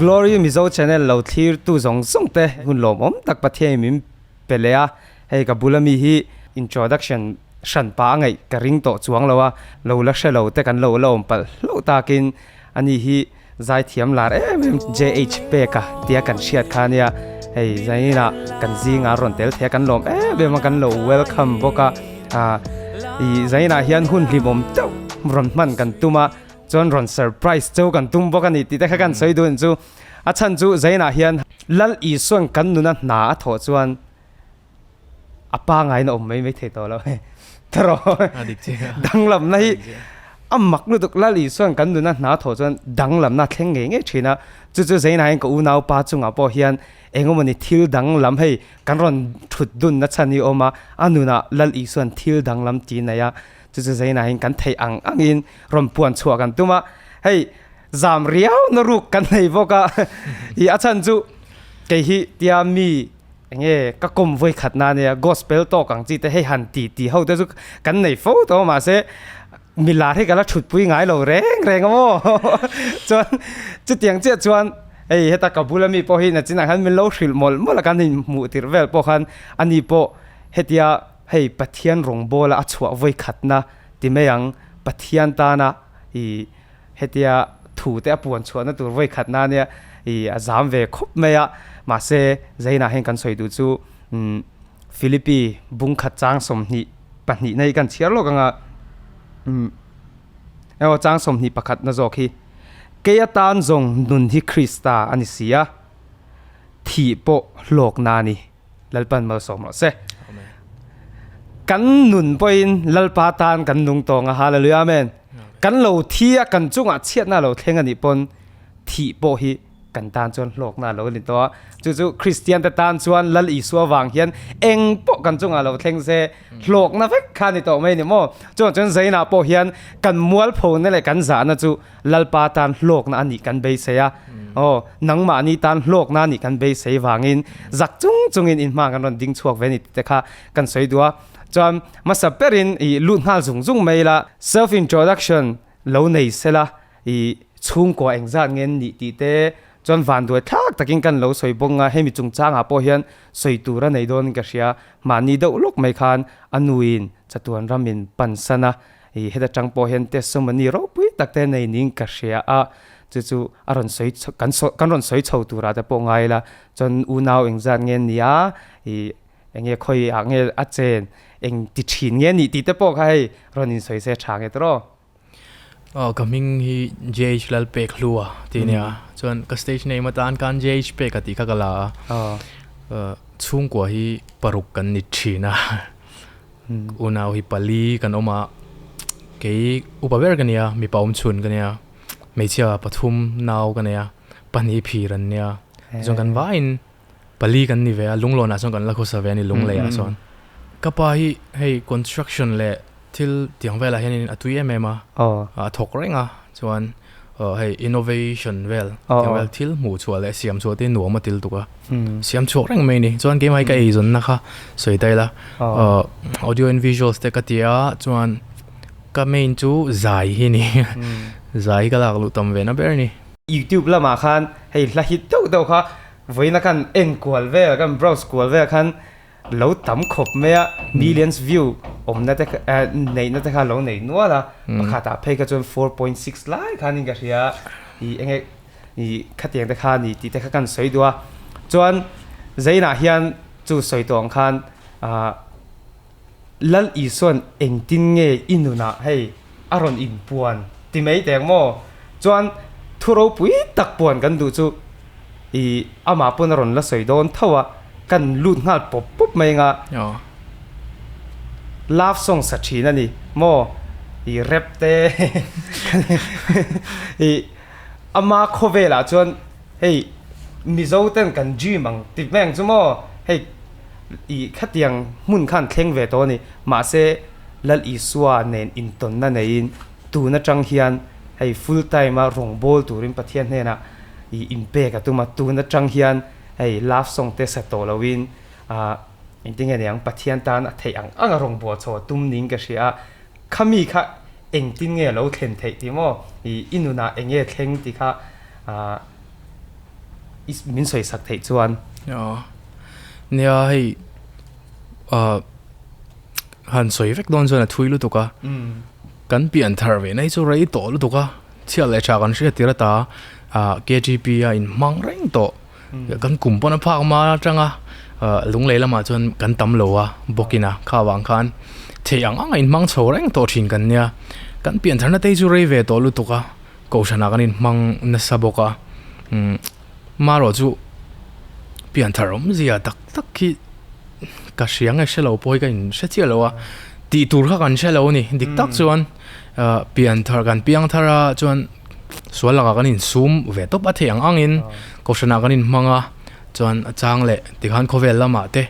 Glory Mizo Channel lo thlir tu zawng zawng te hun lawmawm tak Pathian min pe leh a, hei ka bula mi hi introduction hran pa a ngaih ka ring tawh chuang lo a, lo la hre lo te kan lo la awm palh hlauh takin ani hi zaithiam lar em em JH Peka tia kan hriat kha ania, hei zainah kan zingah rawn tel thei a kan lawm em em a kan lo welcome bawk a, ah ih zainah hian hun hlimawm deuh rawn hman kan tum a. Chuan rawn surprise cheu kan tum bawk a ni tih te kha kan sawi dun chu. A chhan chu Zainah hian Lal Isuan kan nuna hna a thawh chuan a pangain a awm mai mai thei tawh lo hei. Tawrh danglamna hi a mak lutuk Lal Isuan kan nuna hna a thawh chuan danglamna a thleng ngei ngei thin a. Chu chu Zainah hian ka unaupa chungah pawh hian engemaw ni thil danglam hei kan rawn thut dunna chhan hi a awm a, a nunah Lal Isuan thil danglam ti nei a. Chu chu Zainah hian kan theih ang angin rawn puan chhuah kan tum a, hei zam riau na ruk kan nei bawk a, i a chhan chu kei hi tia mi enge ka kawm vawi khat na nia gospel talk ang chi te hei han ti ti ho te chu kan nei fo tawh a mahse milar hi ka la thut pui ngai lo reng reng a maw chuan chutiang chiah chuan hei heta ka bula mi pawh hi nachinah khan min lo hrilh mawlh mawlh a kan inhmuh tirh vel pawh khan ani pawh hetia hei Pathian rawngbawla a chhuah vawi khatna ti mai ang, Pathian tana i hetia thu te a puan chhuahna tur vawi khatna ania i a zam ve khawp mai a, mahse Zainah hian kan sawi duh chu umm Philippi bung khat chang 22 na hi kan chhiar lawk ang a, umm emaw chang 21 na zawk hi kei atan zawng nun hi Krista a ni si a, thih pawh hlawkna a ni. Lalpan malsawm rawh se. Kan nun pawhin Lalpa tan kan nung tawng a, Hallelujah Amen. Kan lo thi a, kan chungah chhiatna lo thleng a nih pawn thih pawh hi kan tan chuan hlawkna a lo ni tawh a. Chu chu Kristian te tan chuan Lal Isua vang hian eng pawh kan chungah lo thleng se hlawkna vek kha a ni tawh mai ni maw. Chuvang chuan Zainah pawh hian kan mualphona leh kan zahna chu Lalpa tan hlawkna a nih kan beisei a, aw, nangmahni tan hlawkna a nih kan beisei vangin zak chung chungin in hma kan rawn ding chhuak ve a ni tih te kha kan sawi duh a. Chuan hmasa berin i lut nghal zung zung mai ila, self introduction lo nei sela i chhungkua engzat nge an nih tih te chuan vanduai thlak takin kan lo sawi bawk nga, hemi chungchangah pawh hian sawi tur a nei dawnin ka hria, mahni deuh lawk mai khan a nuin chatuan ramin pansan a, I heta tang pawh hian testimony ropui tak te nei niin ka hria a, chu chu a rawn sawi kan sawi kan rawn sawi chho turah te pawh ngai ila, chuan unau engzat nge nia, i enge khawi ah nge a chen, eng ti thin nge nih tih te pawh kha hei rawn insawi se tha nge tawh. Aw ka hming hi JH Lalpek Hlua tih ania, chuan ka stage name atan khan JH Peka tih kha ka la a, chhungkua hi paruk kan ni thin a. Unau hi pali kan awm a, kei upa ber ka nia, mipa awm chhun ka nia, hmeichhia pathum nau ka nei a, pahnih phir an nia, tichuan kan vaiin pali kan ni ve a, lunglawnah chuan kan la khawsa ve a ni lungleiah chuan. Ka pa hi hei construction leh thil tiang velah hianin a tui em em a, a thawk reng a, chuan hei innovation vel tiang vel thil hmuh chhuah leh siam chhuah te nuam a til tuk a siam chhuak reng mai ni chuan keimah hi ka eizawnna kha sawi ta ila audio and visuals te ka ti a chuan ka main chu zai hi ni zai hi ka lak luh tam ve na ber a ni. Youtube lamah khan hei hla hit deuh deuh kha vawiina khan en kual vel kan browse kual vel khan lo tam khawp mai a, millions view awmna te neihna te kha lo nei nual a, pakhatah phei kha chuan 4.6 lai khanin ka hria i enge i khatiang te kha a ni tih te kha kan sawi duh a, chuan Zainah hian chu sawi tawh ang khan ah Lal Isuan engtin nge i nunah hei a rawn inpuan ti mai teh ang maw? Chuan thu ropui tak puan kan duh chu i amah pawn a rawn la sawi dawn tho a, kan lut nghal pawp pawp mai anga love song sa thin a ni maw? I rap te i ama khawvelah chuan hei Mizo ten kan dream ang ti mai ang chu maw? Hei i khatiang hmun khan thleng ve tawh a ni mahse Lal Isua nen intawnna neiin tun atang hian hei full time a rawngbâwl turin Pathian hnenah i inpek a tum a, tun atang hian hei love song te sa tawh loin ah engtin nge niang Pathian tan a theih ang ang a rawngbâwl chho a tum niin ka hria a, khami kha engtin nge a lo thlen theih tih maw i i nunah eng nge thleng tih kha ah. i min sawi sak theih chuan. Nia hei han sawi vek dawn chuan a thui lutuk a, kan pian thar ve na hi chu rei tawh lutuk a, chhiat leh tha kan hriat tir ata KTP a inhmang reng tawh, kan kum pawn a phak hma atanga lunglei lamah chuan kan tam lo a bawkin a kha vang khan theih ang ang a inhmang chho reng tawh thin kan nia, kan pian tharna te hi chu rei ve tawh lutuk a, kohhranah kan inhmang nasa bawk a, marawh chu pian thar awmzia tak tak hi ka hria nge hre lo pawh hi ka in hre chiah lo a, tih tur kha kan hre lo a ni dik tak chuan pian thar kan piang thar a chuan sual lakah kan insum ve tawp a theih ang angin kohhranah kan inhmang a chuan a chang leh tikhan khawvel lamah te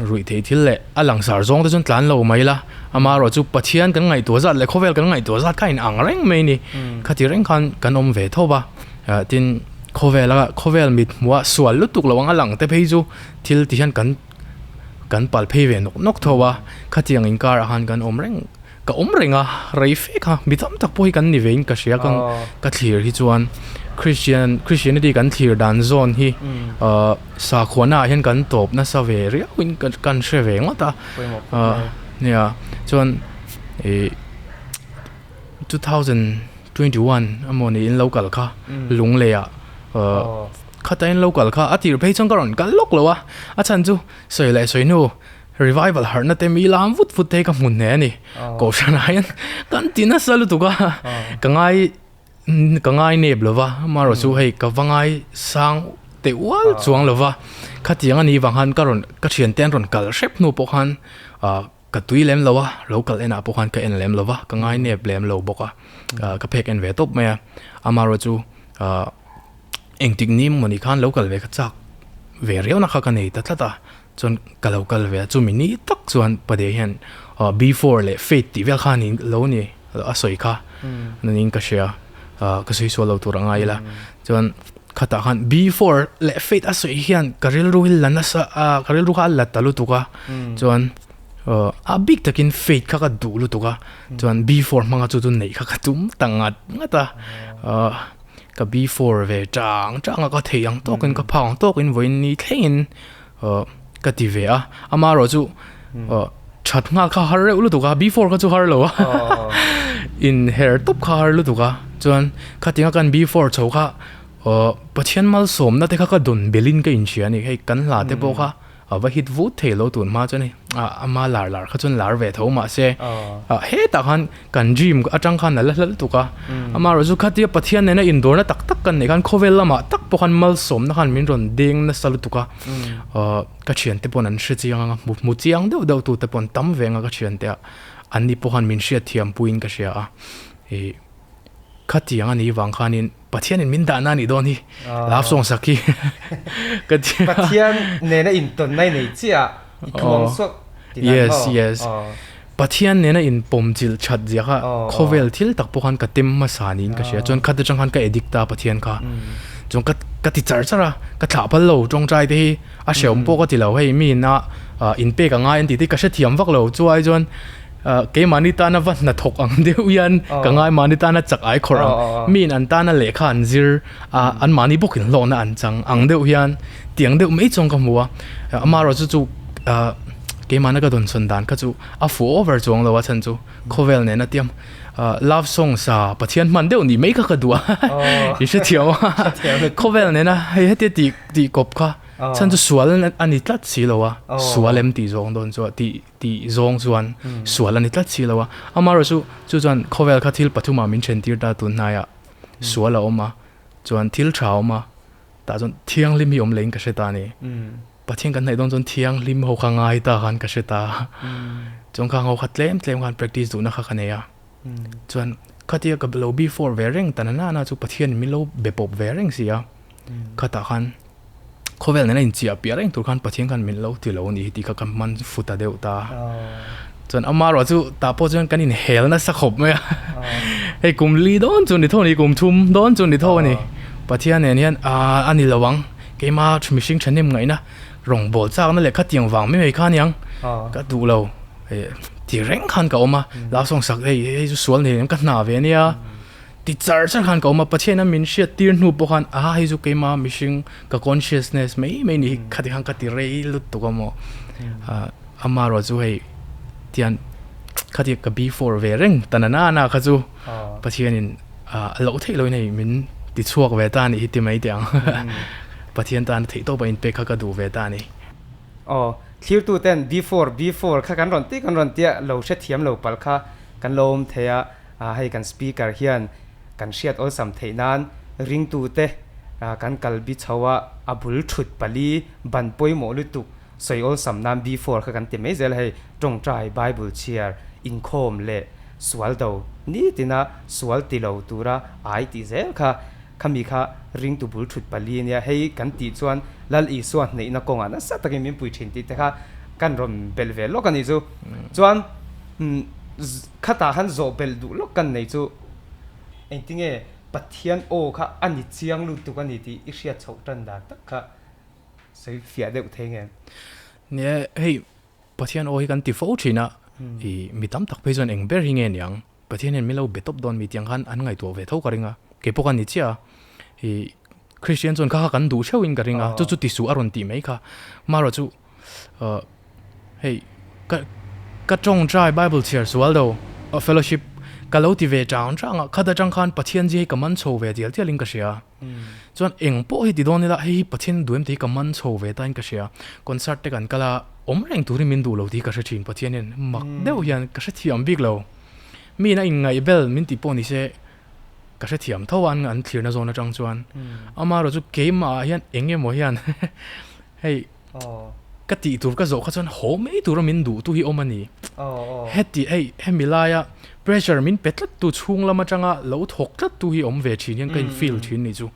ruih theih thil leh a langsar zawng te chuan tlan lo mai la amaherawh chu Pathian kan ngaihtuah zat leh khawvel kan ngaihtuah zat kha a inang reng mai a ni khati reng khan kan awm ve tho va tin khawvel a khawvel mit hmuh a sual lutuk lo ang a lang te phei chu thil ti hian kan kan pal phei ve nawk nawk tho a khatiang inkarah khan kan awm reng ka awm reng a rei fe kha mi tam tak pawh hi kan ni ve in ka hria ka ka thlir hi chuan Christian Christianity kan thlir dan zawn hi ahh sakhuana ah hian kan tawp nasa ve riau in ka kan hre ve ngawt a ahh nia chuan ih 2021 emaw ni in lo kal kha lunglei ah ahh khata in lo kal kha a tir phei chuan ka rawn kal lawk lo a a chhan chu sawi leh sawi hnu. Revival harhna te mi lam vut vut te hi ka hmu hle a ni. Kohhran ah hian kan ti nasa lutuk a, ka ngai ka ngai nep lo va, amaherawh chu hei ka va ngai sang teh ual chuang lo va, khatiang a nih vang khan ka rawn ka thiante an rawn kal hrep hnu pawh khan ah ka tui lem lo a, lo kal enah pawh khan ka en lem lo va, ka ngai nep lem lo bawk a, ka phek en ve tawp mai a, amaherawh chu ah engtik ni mawni khan lo kal ve ka chak ve riau na kha ka nei ta tlat a. Chuan ka lo kal ve a, chumi ni tak chuan Pade hian B4 leh Faith tih vel kha ni lo ni a sawi kha niin ka hria, ka sawi sual lo tur a ngai ila. Chuan khatah khan B4 leh Faith a sawi hian ka rilru hi la nasa a, ka rilru kha a la ta lutuk a, chuan a bik takin Faith kha ka duh lutuk a, chuan B4 hmanga chu chu neih kha ka tum ta ngat ngat a, ka B4 ve chang chang a, ka thei ang tawkin ka phak ang tawkin vawiin ni thlengin ka ti ve a, amaherawh chu that nghal kha har reuh lutuk a, B four kha chu har lo a, in her tawp kha har lutuk a, chuan khatinga kan B four chho kha Pathian malsawmna te kha ka dawn belin ka inhria a ni, hei kan hla te pawh kha A va hit vut thei lo tun hma chuan hei ama lar lar kha chuan lar ve tho mahse hetah khan kan dream atang khan a la hla lutuk a, amaherawh chu khatia Pathian nena indawrna tak tak kan neih khan khawvel lamah tak pawh khan malsawmna khan min rawn deng nasa lutuk a, ka thiante pawn an hre chiang ang a, hmu chiang deuh deuh tute pawn tam ve ang a ka thiante ah an ni pawh khan min hriatthiam puiin ka hria a, ih khatiang a nih vang khanin. Pathianin min dahna a nih dawn hi love song sak hi ka ti a. Pathian nena intawnna i nei chiah a, i thuang sawt ti nan maw? Yes, yes. Pathian nena inpawm chilh that zia kha khawvel thil tak pawh khan ka tem hmasa niin ka hria. Chuan khat atang khan ka addict ta Pathian kha. Chuan ka ka ti char char a, ka thlah phal lo tawngtai te hi a hreawm pawh ka ti lo. Hei mi ina inpek a ngai an tih te hi ka hrethiam vak lo. Chuai chuan Keimahni tana va hnathawk ang deuh hian ka ngai mahni tana chak ai khawrh ang. Miin an tana lehkha an zir a, anmahni bawkin hlawkna an chang ang deuh hian tiang deuh mai chuan ka hmu a. Amaherawh chu chu keimahna ka dawnsawn dan kha chu a fuh over chuang lo a chhan chu khawvel nena tiam love song sa Pathian hman deuh nih mai kha ka duh a i hrethiam a khawvel nena hei hetia tih tih kawp kha chhan chu sual a ni tlat si lo a sual em tih zawng dawn chu tih Tih zawng chuan sual a ni tlat si lo a. Amaherawh chu chu chuan khawvel kha thil pathumah min then tir ta tun hnaiah sual a awm a, chuan thil tha a awm a, tah chuan thianghlim hi awm leh in ka hre ta a ni. Pathian kan hnaih dawn chuan thianghlim ho kha ngai ta khan ka hre ta. Chuan khang ho kha tlem tlem khan practice duhna kha ka nei a. Chuan khatia ka lo before ve reng ta na na chu Pathian in min lo be pawp ve reng si a. Khatah khan Khawvel nena inchiah piah reng tur khan Pathian khan min lo ti lo a ni hi tih kha ka hman fu ta deuh ta. Chuan amaherawh chu tah pawh chuan kan inhel nasa khawp mai a. Hei kum li dawn chu ni tho a ni, kum thum dawn chu ni tho a ni. Pathian nen hian aah a ni lo ang, keima mihring thahnem ngaihna rawngbâwl châkna leh khatiang vang mai mai kha a niang ka duh lo ti reng khan ka awm a. Love song sak hei hei chu sual nei ka hna ve ania. Ti char char khan ka awm a, Pathian a min hriat tir hnu pawh khan aha hei chu keima mihring ka consciousness mai mai ni hi khati khan ka ti rei lutuk a maw. Amaherawh chu hei tian khati ka before ve reng ta na na kha chu Pathianin a loh theih loin hei min ti chhuak ve ta a nih hi ti mai teh ang. Pathian tan theih tawp a inpek kha ka duh ve ta a ni. Aw, thlirtu ten before before kha kan rawn ti kan rawn tia lo hrethiam lo palh kha kan lo awm thei a. Hei kan speaker hian kan hriat awlsam theih nan ringtute kan kal bi chho a, a bul thut pali ban pawimawh lutuk sawi awlsam nan B4 kha kan ti mai zel a, hei tawngtai, Bible chhiar, inkhawm leh sual do nitina sual ti lo tura ai tih zel kha khami kha ringtu bul thut pali ania, hei kan tih chuan Lal Isua hneihna kawngah nasa takin min pui thin tih te kha kan rawn belh ve lawk a nih chu. Chuan Khatah khan zawh belh duh lawk kan nei chu engtinge Pathian aw kha a ni chiang lutuk a ni tih i hriat chhoh tan dan tak kha sawi fiah deuh thei nge? Nia, hei Pathian aw hi kan ti fo thin a, i mi tam tak phei chuan eng ber hi nge niang? Pathian hian min lo be tawp dawn mi tiang khan an ngaihtuah ve tho ka ring a, kei pawh ka ni chiah a, i Christian chuan kha kha kan duh theuhin ka ring a, chu chu ti suh a rawn tih mai kha, marawh chu Hei ka ka tawngtai Bible chhiar sual do fellowship ka lo ti ve chang chang a khat atang khan Pathian zia hi ka man chho ve tial tial in ka hria chuan eng pawh hi ti dawn ila hei hi Pathian duaim te hi ka man chho ve ta in ka hria concert te kan kal a awm reng turin min duh lo tih hi ka hre thin Pathian hian mak deuh hian ka hrethiam bik lo mi in a inngaih bel min tih pawh ni se Ka hrethiam tho a an thlirna zawn atang chuan amaherawh chu keimah ah hian eng emaw hian hei ka tih tur ka zawh kha chuan haw mai tura min duh tu hi awm a ni. Heti hei hemi laia pressure min pe tlat tu chhung lam atanga lo thawk tlat tu hi awm ve thin hian ka in feel thin ni chu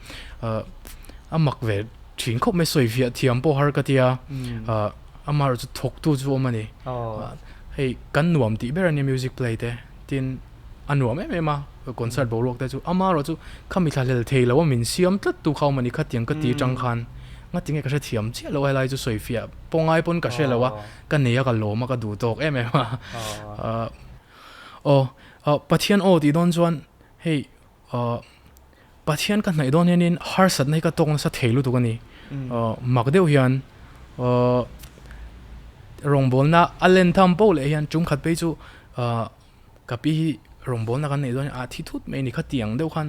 a mak ve thin khawp mai sawi fiah thiam pawh har ka tia amaherawh chu thawk tu chu awm a ni. Hei kan nuam tih ber a nia music play te tin. A nuam em em a, concert boruak te chu ama erawh chu khami thla hlel thei lo a min siam tlat tu kha awm a ni khatiang ka ti tang khan ngatinge ka hrethiam chiah lo a helai chu sawi fiah pawh ngai pawn ka hre lo a ka nei a ka lawm a ka duh tawk em em a aw Pathian aw tih dawn chuan hei Pathian ka hnaih dawn hianin harsatna hi ka tawk nasa thei lutuk a ni. Mak deuh hian rawngbawlna a len tham poh leh hian tum khat phei chu Ka pi hi rawngbawlna kan neih dawn a thi thut mai a ni kha tiang deuh khan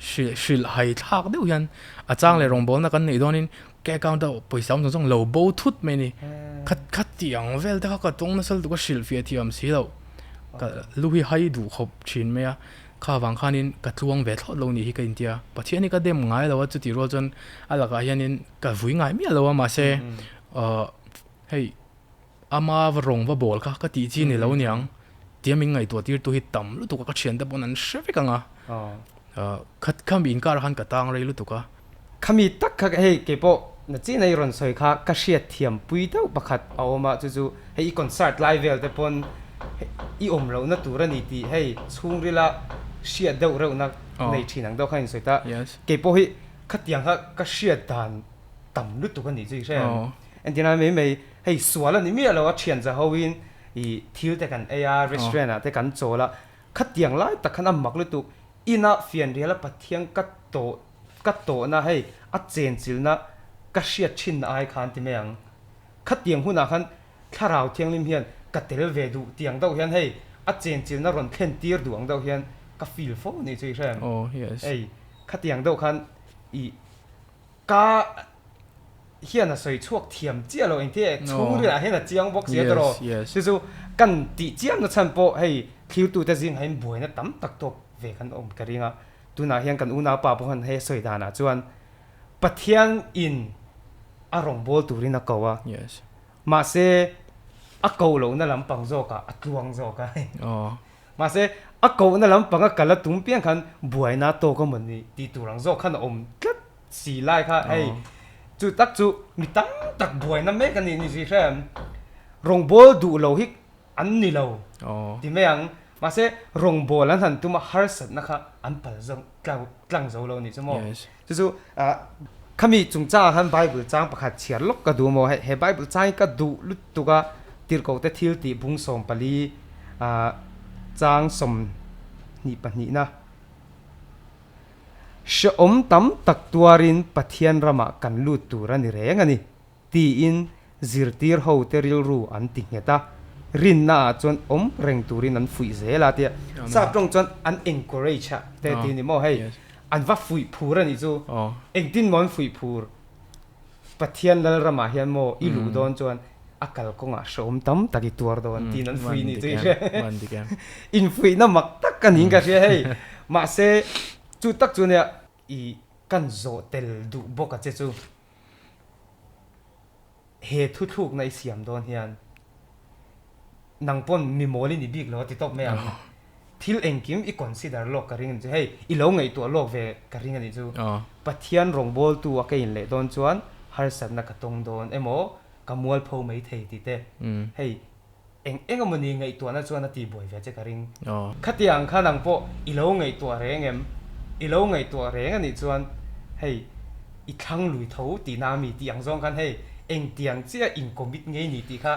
hrilh hrilh hai thlak deuh hian a chang leh rawngbawlna kan neih dawnin ka account a pawisa awm zawng zawng lo bo thut mai a ni. Kha kha tiang vel te kha ka tawng nasa lutuk a hrilh fiah thiam si loh ka lu hi hai duh khawp thin mai a, kha vang khanin ka tluang ve thlawt lo nih hi ka intia. Pathian hi ka dem ngai lo a chutih rual chuan a lakah hianin ka vui ngai miah lo a mahse ahh hei Ama va rawng va bawl kha ka tih chi ni lo niang tia min ngaihtuah tir tu hi tam lutuk a ka thian te pawn an hre vek ang a kha khami inkar ah khan ka tang rei lutuk a. Khami tak kha hei keipawh na chin a i rawn sawi kha ka hriat thiam pui deuh pakhat a awm a chu chu hei i concert lai vel te pawn i awm loh na tur a ni tih hei chhungril a hriat deuh reuh na nei thin ang deuh khan in sawi ta keipawh hi khatiang kha ka hriat dan tam lutuk a nih chu i hre em entirna mai mai Hei sual a ni miah lo a thian za ho in i thil te kan ei a restaurant ah te kan chawl a khatiang lai tak khan a mak lutuk ina fianrial a Pathian ka tawh ka tawhna hei a chenchilna ka hriat thinna ai khan ti mai ang khatiang hunah khan thlarau thianghlim hian ka tel ve duh tiang deuh hian hei a chenchilna rawn thlen tir duh ang deuh hian ka feel fo a nih chu i hre em hei khatiang deuh khan i Ka hian a sawi chhuak thiam chiah lo engti chhung riah hian a chiang bawk sia tawh chu chu kan tih chiam na chhan pawh hei thlirtute zing ah hian buaina tam tak tawk ve kan awm ka ring a tunah hian kan unaupa pawh han hei a sawi dan ah chuan Pathian in a rawngbâwl turin a ko a mahse a ko lohna lampang zawk ah a tluang zawk a. Mahse, a kohna lampanga kal a tum piang khan buaina tawk a maw ni tih tur ang zawk khan a awm tlat si lai kha hei chu tak chu mi tam tak buaina mek a nih ni zui hre em. Rawngbâwl duh lo hi an ni lo ti mai ang. Mahse, rawngbâwl an han tum a harsatna kha an pal zawk tlang zo lo a nih chu maw. Chu chu khami chungchangah khan Bible chang pakhat chhiar lawk ka duh maw? Hei he Bible chang hi ka duh lutuk a, Tirhkohte thil tih bung 14 chang 22 na. Hrehawm tam tak tuarin Pathian ramah kan lut tur a ni reng a ni, tiin zirtir hote rilru an ti nghet a, rinnaah chuan awm reng turin an fuih zel a tia sap tawng chuan an encourage a te ti ni maw hei an va fuih phur a nih chu engtin maw an fuih phur Pathian Lalramah hian maw i luh dawn chuan a kalkawngah hrehawm tam tak i tuar dawn tiin an fuih nih chu i hria infuihna mak tak a niin ka hria hei mahse chu tak chu nia i kan zawh tel duh bawk a che chu. He thuthlukna i siam dawn hian nang pawn mi mawl i ni bik lo a ti tawp mai ang. Thil engkim i consider lawk ka ring a ni chu. Hei, i lo ngaihtuah lawk ve ka ring a nih chu. Pathian rawngbawltu a ka inleh dawn chuan harsatna ka tawng dawn emaw ka mualpho mai thei tih te. Hei, eng eng emaw ni ngaihtuahna chuan a tihbuai ve che ka ring. Khatiang kha nang pawh i lo ngaihtuah reng em? I lo ngaihtuah reng a nih chuan hei i thlang lui tho tihna a mi tih ang zawng khan hei engtiang chiah in commit ngei ni tih kha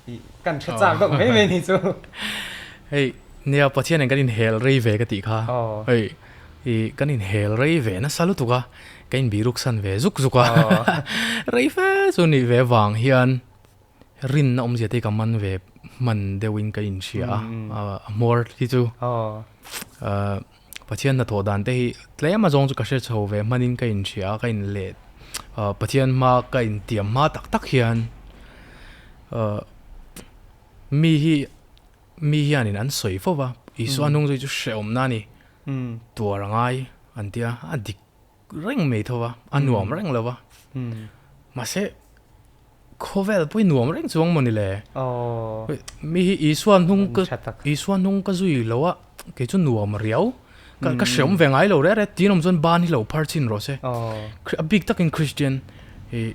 i kan hre chak deuh mai mai ni chu. Hei nia Pathian in kan inhel rei ve ka tih kha. Hei i kan inhel rei ve nasa lutuk a, ka inbiruksan ve zuk zuk a. Rei fe chu nih ve vang hian Rinna awmzia te hi ka man ve hman deuhin ka inhria a, a hmawr hi chu Pathian hnathawh dan te hi tlem a zawng chu ka hre chho ve hmanin ka inhria a, ka inlet Pathian hma ka intiam hma tak tak hian mi hi mi hianin an sawi fo va, Isua hnung zui chu hrehawmna a ni, tuar a ngai an tia, a dik reng mai tho va, a nuam reng lo va. Mahse, khawvel pawh hi nuam reng chuang maw ni le? Mi hi Isua hnung ka Isua hnung ka zui lo a, kei chu nuam riau. Ka ka hreawm ve ngai lo reh reh, tin awm chuan ban hi lo phar chin rawh se. A bik takin Christian i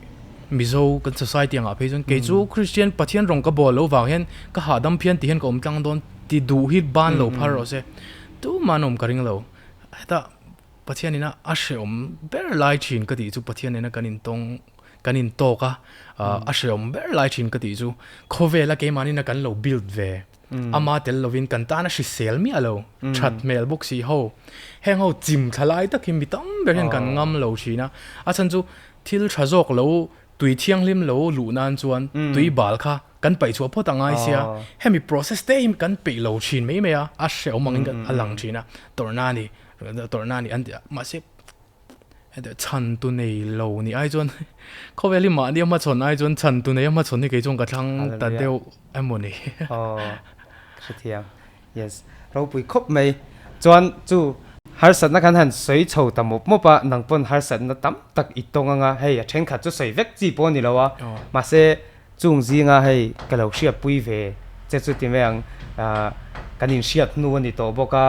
Mizo kan society angah phei chuan kei chu Christian Pathian rawng ka bawl lo vang hian ka hahdam phian ti hian ka awm tlang dawn ti duh hi ban lo phar rawh se. Tumah an awm ka ring lo. Hetah Pathian ina a hreawm ber lai thin ka tih chu Pathian ina kan intawng kan intawk a, a hreawm ber lai thin ka tih chu khawvela keimahni ina kan lo build ve ama tel lovin kan tan a hrisel miah lo that hmel bawk si ho heng ho chim thla lai tak hi mi tam ber hian kan ngam lo thin a, a chhan chu thil tha zawk lo tui thianghlim lo luh nan chuan tui bal kha kan paih chhuah phawt a ngai sia, hemi process te hi kan peih lo thin mai mai a, a hrehawm angin a lang thin a, tawrhna a ni. Tawrhna a ni an ti a, mahse chhan tu nei lo ni ai chuan khawvel hi mahni a hmachhawn ai chuan chhan tu nei a hmachhawn hi kei chuan ka thlang ta deuh emaw ni. Aw hrethiam yes ropui khawp mai chuan chu harsatna khan han sawi chho ta mawp mawp a nang pawn harsatna tam tak i tawng anga hei a thenkhat chu sawi vek chi pawh a ni lo a mahse chung zinga hei ka lo hriatpui ve che chu ti mai ang ah kan inhriat hnu a ni tawh bawk a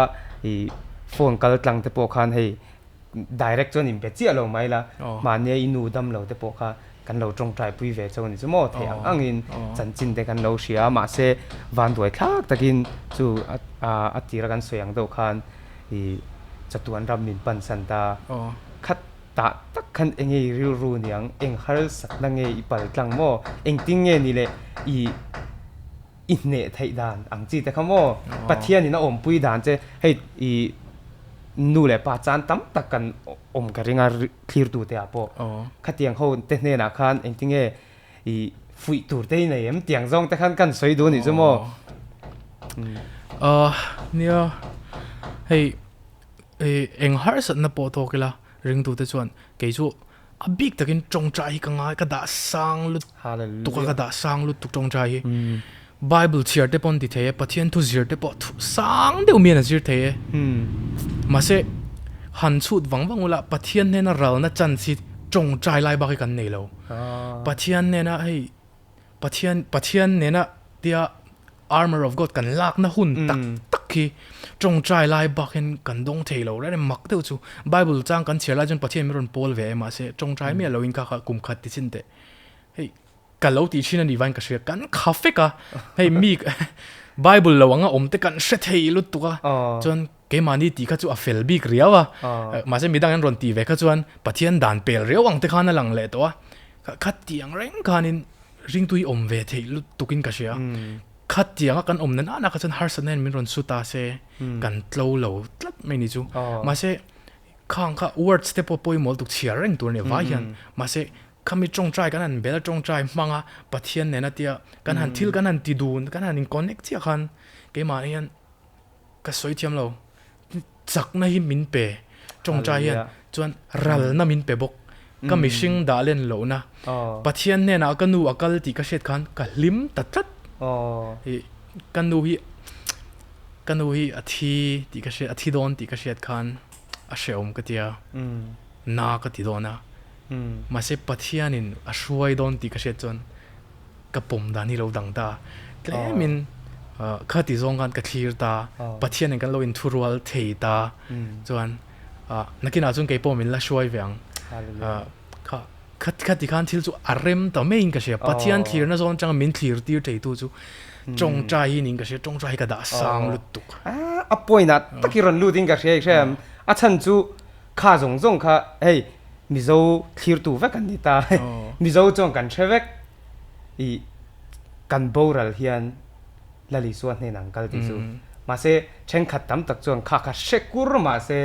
ih phone kal tlang te pawh khan hei direct chuan inbe chiah lo mai la mahnia i nu dam lo te pawh kha kan lo tawngtai pui ve chauh a ni chu maw theih ang angin chanchin te kan lo hria a mahse vanduai thlak takin chu ah a tira kan sawi ang deuh khan ih chatuan ram min pansan ta khat Tah tak khan eng nge i rilru niang, eng harsatna nge i pal tlang maw, engtin nge ni leh i i hneh theih dan ang chi te kha maw, Pathianin a awmpui dan che hei i nu leh pa chan tam tak kan awm ka ring a thlirtu te ah pawh khatiang ho te hnenah khan engtin nge i fuih tur te i nei em tiang zawng te khan kan sawi duh anih chu maw. Nia hei eng harsatna pawh tawk ila Ringtute chuan kei chu a bik takin tawngtai hi ka ngai, ka dah sang lutuk a, ka dah sang lutuk tawngtai hi. Bible chhiar te pawh an ti thei e, Pathian thu zir te pawh thu sang deuh mian a zir thei e. Mahse, han chhut vang vang ula Pathian hnena ralna chance hi tawngtai lai bak hi kan nei lo. Pathian hnena hei Pathian Pathian nena tia armour of God kan lakna hun tak tak khi tawngtai lai bak hian kan dawng thei lo reng mak deuh chu Bible chang kan chhiar lai chuan Pathian min rawn pawl ve em mahse tawngtai miah loin kha kha kum khat ti chin teh hei ka lo tih thin a nih vangin ka hria kan kha fek a hei mi Bible lo anga awm te kan hre thei lutuk a chuan keimahni tih kha chu a fel bik riau a mahse midang an rawn tih ve kha chuan Pathian dan pel riau ang te khan a lang leh tawh a Khatiang reng khanin ringtu hi awm ve theih lutukin ka hria. Khatianga kan awm nan ana kha chuan harsatna hian min rawn su ta se kan tlo lo tlat mai ni chu. Mahse Khang kha words te pawh pawimawh lutuk chhiar reng tur a ni vai hian mahse khami tawngtai kan han bel tawngtai hmang a Pathian nena tia kan han thil kan han ti dun kan han in connect chiah khan keimah hian ka sawi thiam lo chakna hi min pe tawngtai hian chuan ralna min pe bawk ka mihring dah len lohna Pathian hnenah ka nu a kal tih ka hriat khan ka hlim ta tlat ih ka nu hi Ka nu hi a thi tih ka hriat, a thi dawn tih ka hriat khan a hrehawm ka ti a, na ka ti dawn a. Mahse Pathianin a hruai dawn tih ka hriat chuan ka pawm dan hi lo dang ta. Tlemin kha ti zawng khan ka thlir ta, Pathianin kan lo inthurual thei ta chuan nakinah chuan keipawh min la hruai ve ang. Kha kha ti khan thil chu a rem ta maiin ka hria. Pathian thlirna zawn atanga min thlir tir theitu chu tawngtai hi niin ka hria. Tawngtai hi ka dah sang lutuk. A point ah tak i rawn lut in ka hria i hria em? A chhan chu kha zawng zawng kha hei Mizo thlirtu vek an ni ta. Mizo chuan kan hre vek i kan boral hian Lalisua hnenah an kal tih chu. Mahse, thenkhat tam tak chuan kha kha hre kur mahse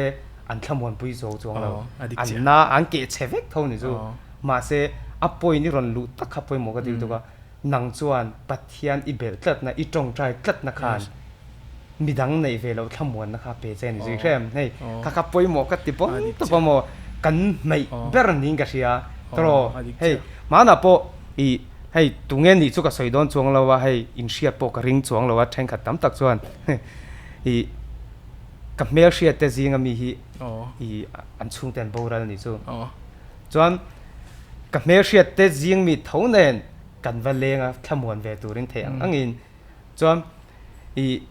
an thlamuanpui zo chuang lo. An na an keh chhe vek tho ni chu. Mahse, a point i rawn luh tak kha pawimawh ka dil tuk a, nang chuan Pathian i belh tlatna, i tawngtai tlatna khan midang neih ve loh thlamuanna kha pe che ni zui hrem. Hei, kha kha pawimawh ka ti bawm tawp a maw, kan hmeih ber niin ka hria. Tawraw, hei, hmanah pawh i Hei tunge nih chu ka sawi dawn chuang lo a, hei inhriat pawh ka ring chuang lo a, thenkhat tam tak chuan i ka hmelhriat te zinga mi hi i an chhungte an boral nih chu. Chuan ka hmelhriat te zing mi tho nen kan va leng a, thlamuan ve turin theih ang angin chuan i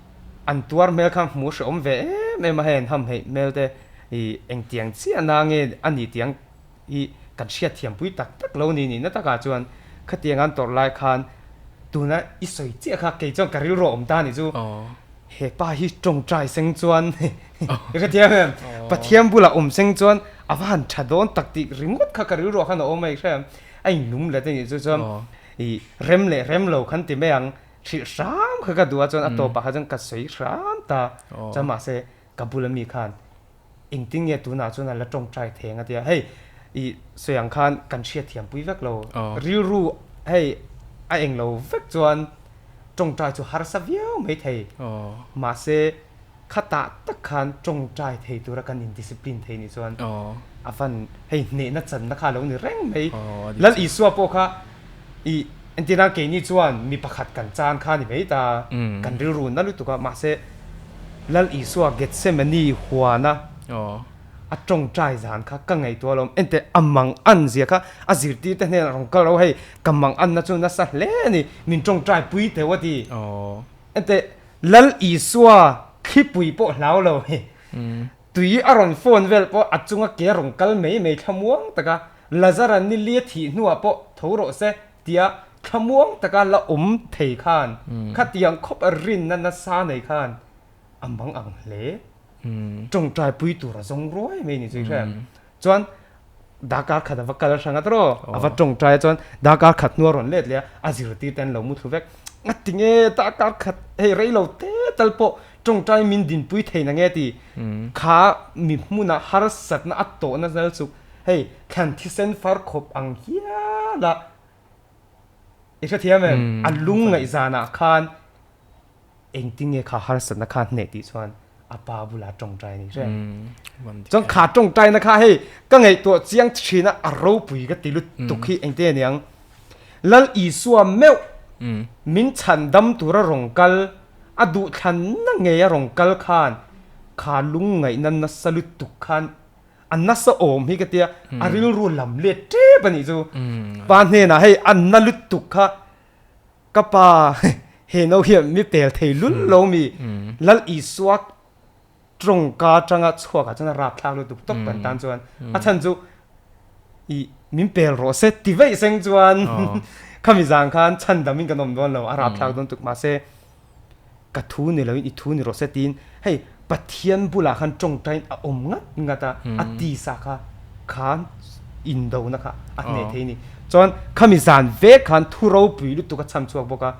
an tuar hmel kha hmuh hrehawm ve em em a, hei an hamhaih hmel te i engtiang chiah na nge a ni tiang hi kan hriatthiam pui tak tak lo ni nihna takah chuan khatiang an tawrh lai khan tuna i sawi chiah kha kei chuan ka rilru a awm ta nih chu he pa hi tawngtai seng chuan i hrethiam em Pathian bulah awm seng chuan a va han tha dawn tak tih ringawt kha ka rilruah khan a awm a i hre em a inlum let a nih chu chuan i rem leh rem lo khan ti mai ang hrilh hram kha ka duh a chuan a tawpah kha chuan ka sawi hram ta chuan mahse ka bula mi khan Engtin nge tunah chuan a la tawngtai theng a tia, hei i sawi ang khan kan hriatthiam pui vek lo, rilru hei a eng lo vek chuan tawngtai chu harsa viau mai thei, mahse khatah tak khan tawngtai thei tura kan in discipline thei nih chuan a van hei hnehna channa kha a lo ni reng mai. Lal Isua pawh kha i entirna keini chuan mi pakhat kan chan kha a ni mai ta, kan rilru na lutuk a, mahse Lal Isua Gethsemane huana a tawngtai zan kha ka ngaihtuah alawm. Enteh a mang an zia kha a zirtir te hnenah rawn kal ro hei ka mang anna chu nasa hle a ni min tawngtai pui teuh a ti. Enteh Lal Isua thlipui pawh hlau lo hei tui a rawn phone vel pawh a chunga ke a rawn kal mai mai thlamuang taka Lazara ni li a thih hnuah pawh tho rawh se tia thlamuang taka la awm thei khan khatiang khawp a rinna nasa nei khan a mang ang hle. Tawngtai pui tur a zawng ruai mai ni chu i hria em? Chuan dakar khat a va kal hrang a tawh a va tawngtai a chuan dakar khat hnu a rawn let leh a, a zirtir te an lo mu thlu vek. Ngati nge dakar khat hei rei lo te tal pawh tawngtai min dinpui thei na nge ti kha mi hmuna harsatna a tawhna zal chuk Hei, thlan thisen far khawp ang hial a, i hrethiam em? A lung ngaihzanah khan engtin nge kha harsatna kha hneh tih chuan a pa bulah tawngtai a ni hre. Chuan kha tawngtaina kha hei ka ngaihtuah chiang thin a, a ropui ka ti lutuk hi engtin a niang. Lal Isua meuh min chhan dam tura rawn kal, a duhthlanna ngei a rawn kal khan kha lung ngaihna nasa lutuk khan A nasa awm hi ka tia, a rilru lam let tep a nih chu. Pa hnenah hei a na lutuk kha ka pa he no hian mi pel thei lul lo mi Lal Isua tawngka atanga chhuakah chuan a rapthlak lutuk tawp kan tan chuan a chhan chu i min pel rawh se ti veih seng chuan khami zang khan chhan dam in kan awm dawn lo a rapthlak dawn tuk mahse Ka thu ni loin i thu ni rawh se tiin hei Pathian bulah khan tawngtain a awm ngat ngat a, a tisa kha khan indona kha a hneh thei a ni. Chuan khami zan vek khan thu ropui lutuk a chham chhuak bawk a,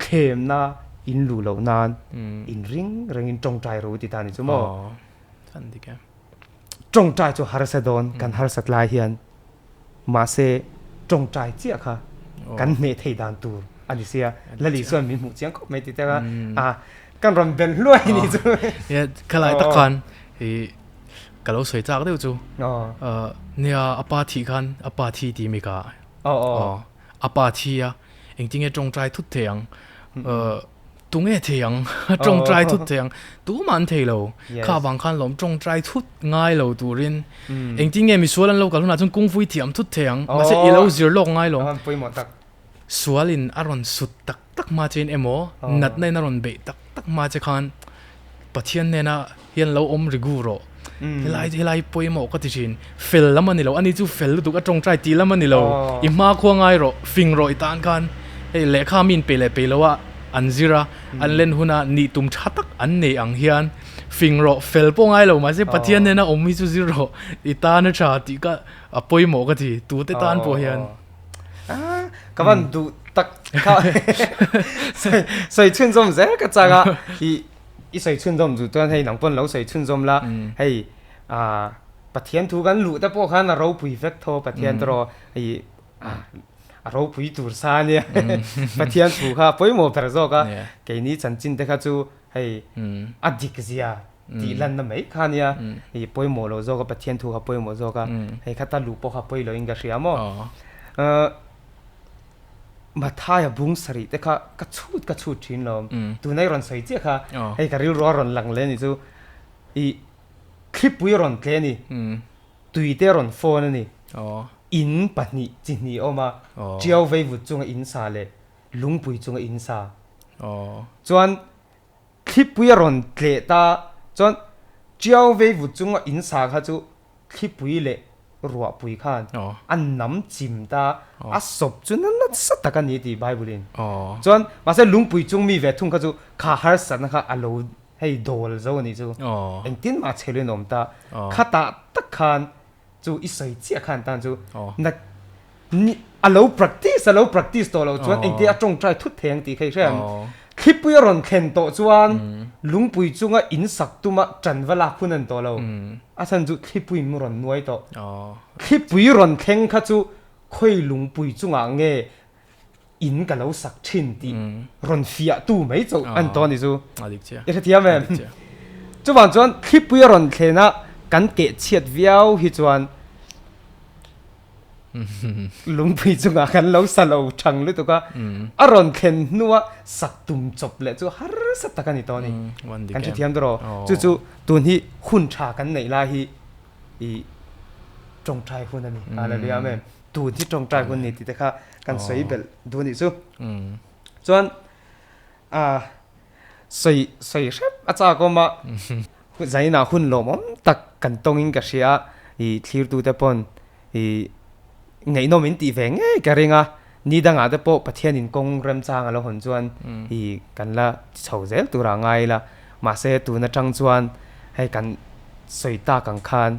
thlemna in luh loh nan in ring rengin tawngtai ro ti ta a ni chu maw? Aw, chuan dik e. Tawngtai chu harsa dawn kan harsat lai hian mahse tawngtai chiah kha kan hneh thei dan tur a ni sia. Lali chuan min hmuh chiang khawp mai ti te kha a kan rawn bel hluai ni chu. Khalai tak khan i ka lo sawi chak deuh chu. Nia a pa thih khan a pa thi ti mi ka. A pa thi a engtinge tawngtai thut thei ang. Tunge thei ang? Tawngtai thut thei ang. Tumah an thei lo. Kha vang khan lawm tawngtai thut ngai lo turin engtin nge misual an lo kal hunah chuan kungfui thiam thut thei ang. Mahse i lo zir lawk ngai lo. Sualin a rawn sut tak tak hma chein emaw natna in a rawn beih tak tak hma che khan Pathian hnena hian lo awm rigu rawh. Helai helai pawimawh ka ti thin. Fel lam a ni lo. Ani chu fel lutuk a tawngtai tih lam a ni lo. I hmakhua ngai rawh, fing rawh i tan khan hei lehkha mi in pe leh pe lo a an zir a, an len huna nih tum tha tak an nei ang hian fing rawh, fel pawh ngai lo mahse Pathian hnena awm hi chu zir rawh i tan a tha tih kha a pawimawh ka ti tute tan pawh hian. Ka van duh tak kha sawi chhunzawm zel ka chak a i i sawi chhunzawm duh chuan hei nang pawn lo sawi chhunzawm la hei ah Pathian thu kan luh te pawh khan a ropui vek tho Pathian te rawh i a ropui tur sa ania Pathian thu kha pawimawh ber zawk a keini chanchin te kha chu hei a dik zia tih lanna mai kha ania i pawimawh lo zawk a Pathian thu kha pawimawh zawk a hei khata luh pawh kha pawi lo in ka hria maw Mathaia bung sarih te kha ka chhut ka chhut thin lo tuna i rawn sawi chiah kha hei ka rilru a rawn lang leh a ni chu i thlipui a rawn tle a ni tui te a rawn phone a ni in pahnih chi hnih a awm a tiau veivut chunga in sa leh lungpui chunga in sa chuan Thlipui a rawn tleh ta chuan Chiau Veivut chunga in sa kha chu thlipui leh ruahpui khan a nam chim ta, a sawp chu na nasa tak a ni tih Bible in. Chuan mahse lungpui chung mi ve thung kha chu kha harsatna kha a lo hei dawl zo a nih chu. Engtin mah chhelo in a awm ta. Khatah tak khan chu i sawi chiah khan tan chu na ni a lo practice a lo practice tawh lo chuan engtin a tawngtai thut thei ang tih kha i hre ang thlipui a rawn thlen tawh chuan lungpui chunga in sak tuma tan va lak hun an tawh lo a chhan chu thlipui in rawn nuai tawh thlipui rawn thleng kha chu khawi lungpui chungah nge in ka lo sak thin tih rawn fiah tu mai chauh an tawh a ni chu. I hrethiam em? Chuvang chuan thlipui a rawn thlen a kan keh chhiat viau hi chuan lungpui chungah kan lo sa lo thang lutuk a, a rawn thlen hnua sak tum chawp leh chu harsa tak a ni tawh a ni. Kan hrethiam tawh rawh. Chu chu tun hi hun tha kan neih lai hi i tawngtai hun a ni. Hallelujah Amen. Tun hi tawngtai hun ni tih te kha kan sawi belh duh a nih chu. Chuan sawi sawi hrep a chak awm a, zainah hun lawmawm tak kan tawngin ka hria a, i thlirtute pawn i ngaihnawm in tih ve ngei ka ring a, ni dangah te pawh Pathianin kawng remchang a lo hawn chuan i kan la ti chho zel tur ah ngai ila, mahse tun atang chuan hei kan sawi tak ang khan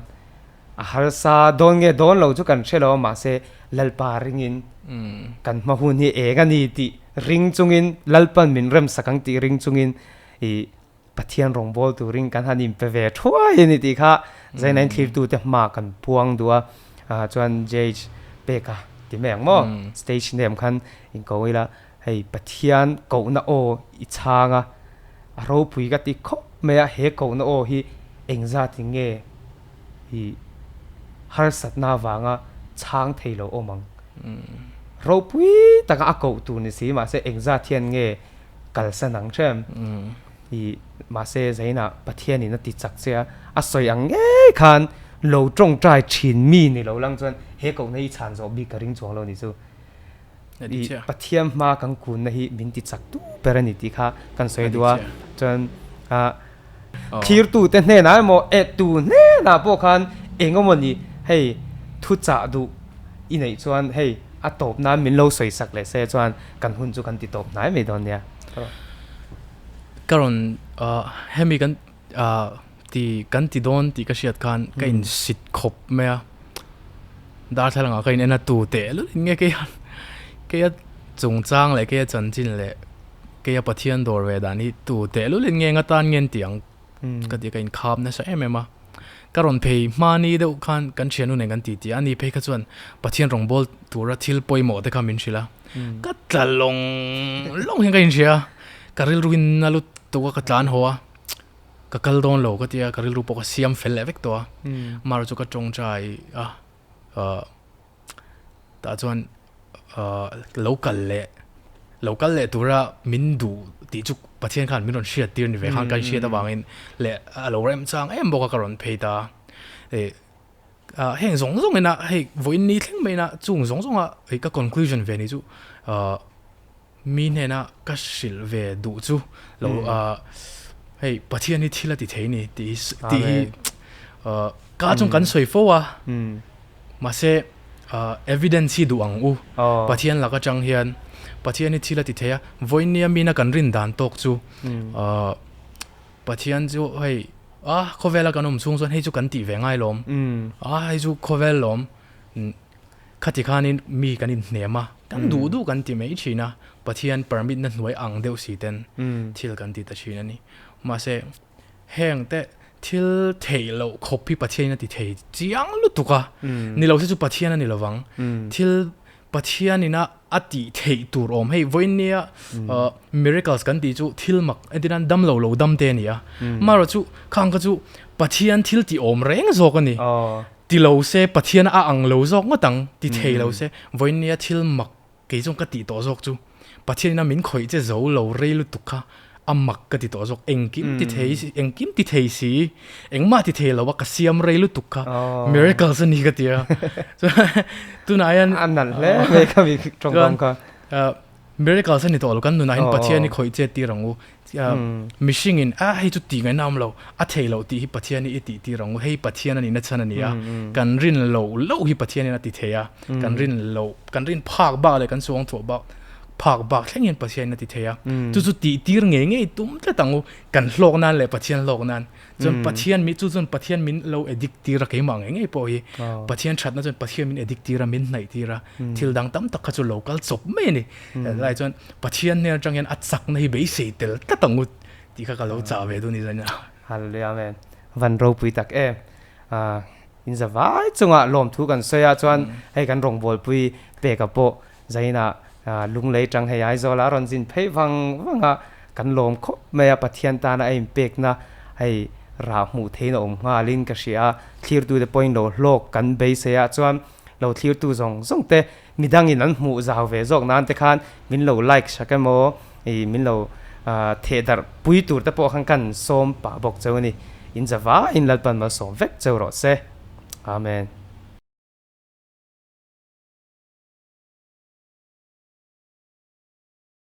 A harsa dawn nge dawn lo chu kan hre lo a, mahse Lalpa ringin kan hma hun hi eng a ni tih ring chungin Lalpan min remsak ang tih ring chungin i Pathian rawngbâwl turin kan han inpe ve thuai a ni tih kha Zainain thlirtute hma kan puang duh a, chuan JH peka ti mai ang maw? Stage name khan inko ila hei Pathian kohna aw i chhang a, a ropui ka ti khawp mai a, he kohna aw hi engzatin nge i harsatna avanga chhang thei lo awm ang? Ropui taka a koh tur ni si mahse engzat hian nge kalsan ang hrem? I mahse zainah Pathianin a ti chak che a, a sawi ang ngei khan lo tawngtai thin mi ni lo lang chuan he kohna hi chhan zawh bik ka ring chuang lo ni chu. I Pathian hma kan kunna hi min ti chak tu ber a ni tih kha kan sawi duh a, chuan thlirtute hnenah emaw ehtu hnenah pawh khan eng emaw ni hei thu chah duh i neih chuan hei a tawp nan min lo sawi sak leh se chuan kan hun chu kan ti tawp hnai mai dawn nia. Ka rawn hemi kan ti kan ti dawn tih ka hriat khan ka insit khawp mai a, darthlalang ah ka in en a tu teh lul in nge kei a kei a chungchang leh kei a chanchin leh kei a Pathian dawr ve dan hi tu teh lul in nge nga tan nge an tih ang ka ti ka inkhap nasa em em a. Ka rawn phei hmani deuh khan kan thiannu nen kan ti ti a, ani phei kha chuan Pathian rawngbâwl tura thil pawimawh te kha min hrilh a, ka tla lawng lawng hian ka inhria a, ka rilru in a lut tuk a, ka tlan haw a, ka kal dawn lo ka ti a, ka rilru pawh ka siam fel leh vek tawh a, amaherawhchu chu ka tawngtai a, tah chuan lo kal leh lo kal leh tura min duh tih chu Pathian khan min rawn hriat tir ni ve khan ka inhriat avangin leh a lo rem chang em bawk a ka rawn phei ta eh heng zawng zawng ina hei vawiin ni thleng mai ina chung zawng zawng a hei ka conclusion ve ni chu mi hnena ka hrilh ve duh chu lo hei Pathian hi thil a ti thei ni tih hi tih hi ka chung kan sawi fo a mahse evidence hi duh ang u Pathian lak atang hian Pathian hi thil a ti thei a vawiin nia mina kan rin dan tawk chu Pathian chu hei a khawvela kan awm chhung chuan hei chu kan tih ve ngai lawm a hei chu khawvel lawm Khati khanin mi kan inhnem a, kan duh duh kan ti mai thin a, Pathian permit na hnuai ang deuh si ten thil kan ti ta thin a ni. Mahse, heng te thil theih loh khawp hi Pathianin a ti thei chiang lutuk a, ni lo se chu Pathian a ni lovang. Thil Pathianin a a tih theih tur awm hei vawiinnia miracles kan tih chu thil mak entirnan dam lo lo dam te a ni a, amaherawhchu chu khang kha chu Pathian thil tih awm reng zawk a ni. Ti lo se Pathian a ang lo zawk ngawt ang, ti thei lo se vawiinnia thil mak kei chuan ka tih tawh zawk chu Pathian ina min khawih che zo lo rei lutuk kha a mak ka ti tawh zawk, engkim ti thei si, engkim ti thei si, engmah ti thei lo a ka siam rei lutuk kha miracles a ni ka ti a, chuan tunah hian A nalh hle mai kha mi tawngkam kha. Miracles a ni tawh lo, kan nunah hian Pathian i khawih che tir ang u. Mihring in a hei chu tih ngaihna awm lo, a thei loh tih hi Pathian hi i tih tir ang u, hei Pathian a nihna chhan a ni a, kan rin loh loh hi Pathian in a ti thei a, kan rin loh, kan rin phak bak leh kan suang thuah bak phak bak thleng hian Pathian in a ti thei a, chu chu tih tir ngei ngei tum tlat ang u, kan hlawk nan leh Pathian hlawk nan. Chuan Pathian mi chu chuan Pathian min lo addict tir a keimah ngei ngei pawh hi Pathian thatna chuan Pathian min addict tir a min hnaih tir a thil dang tam tak kha chu lo kal chawp mai a ni. Lai chuan Pathian hnen atang hian a chakna hi beisei tel tlat ang u tih kha ka lo chah ve dun i zan a. Hallelujah Amen. Van ropui tak em. In za vai chungah lawmthu kan sawi a chuan hei kan rawngbawlpui peka pawh Zainah lunglei tang hei Aizawl a rawn zin phei vang vang a, kan lawm khawp mai a, Pathian tana a inpekna hei rah hmuh theiin a awm nghalin ka hria a, thlirtute pawhin lo hlawk kan beisei a, chuan lo thlirtu zawng zawng te midangin an hmuh zau ve zawk nan te khan min lo like sak emaw ih min lo theh darh pui tur te pawh khan kan sawm pah bawk cheu a ni, in za vaiin Lalpan malsawm vek cheu rawh se. Amen.